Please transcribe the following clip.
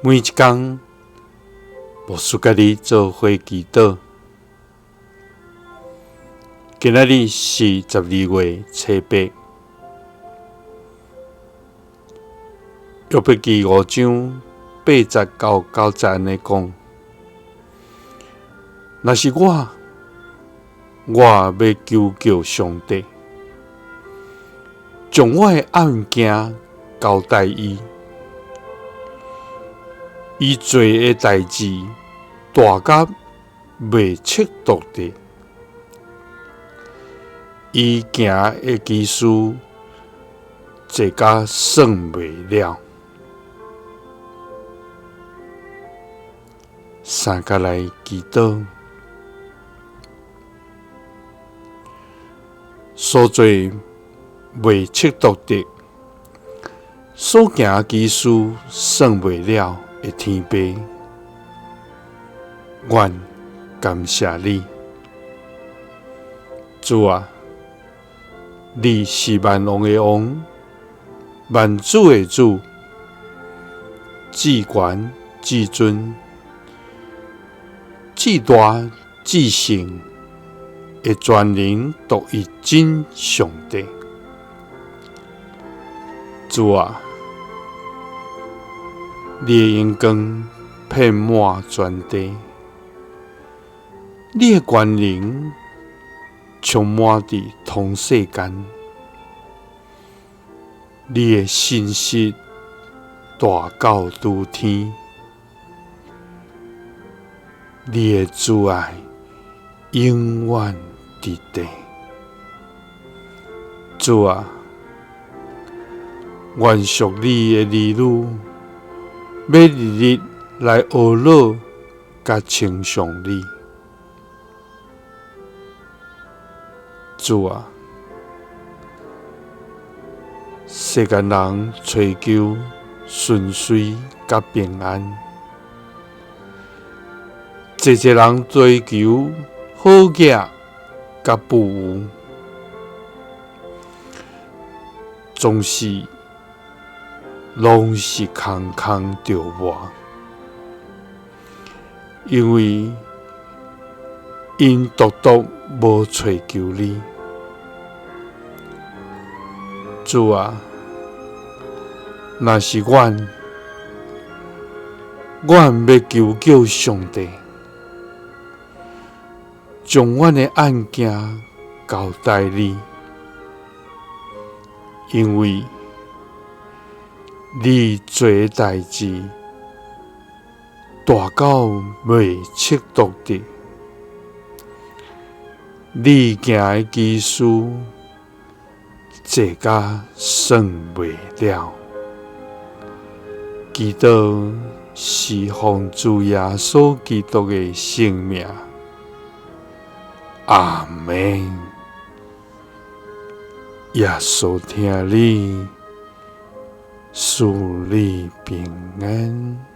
每一工，牧師佮你做伙祈禱。今仔日是12月初8，約伯記5章8節到9節按呢講：若是我，我欲求告上帝，將我的案件交代伊。伊做的代誌大甲袂測度的，伊行的奇事濟甲算袂了。三佮來祈禱，所做袂測度的，所行奇事算袂了的天父，阮感謝你，主啊，你是萬王的王，萬主的主，至懸至尊、至大至聖的全能獨一真上帝，主啊，你的榮光遍滿全地，你的權能充滿佇通世間，你的信實大到諸天，你的慈愛永遠佇地。主啊，阮屬你的兒女，欲日日來呵咾佮稱頌你。主啊，世間人揣求順遂佮平安，濟濟人追求好額佮富有，總是攏是空空著無，因為𪜶獨獨無揣求你。主啊，若是阮，阮欲求告上帝，將阮的案件交代你，因為你做的代誌大到袂測度的，你行的奇事濟甲算袂了。祈禱是奉主耶穌基督的聖名，阿們。耶穌疼你，賜你平安。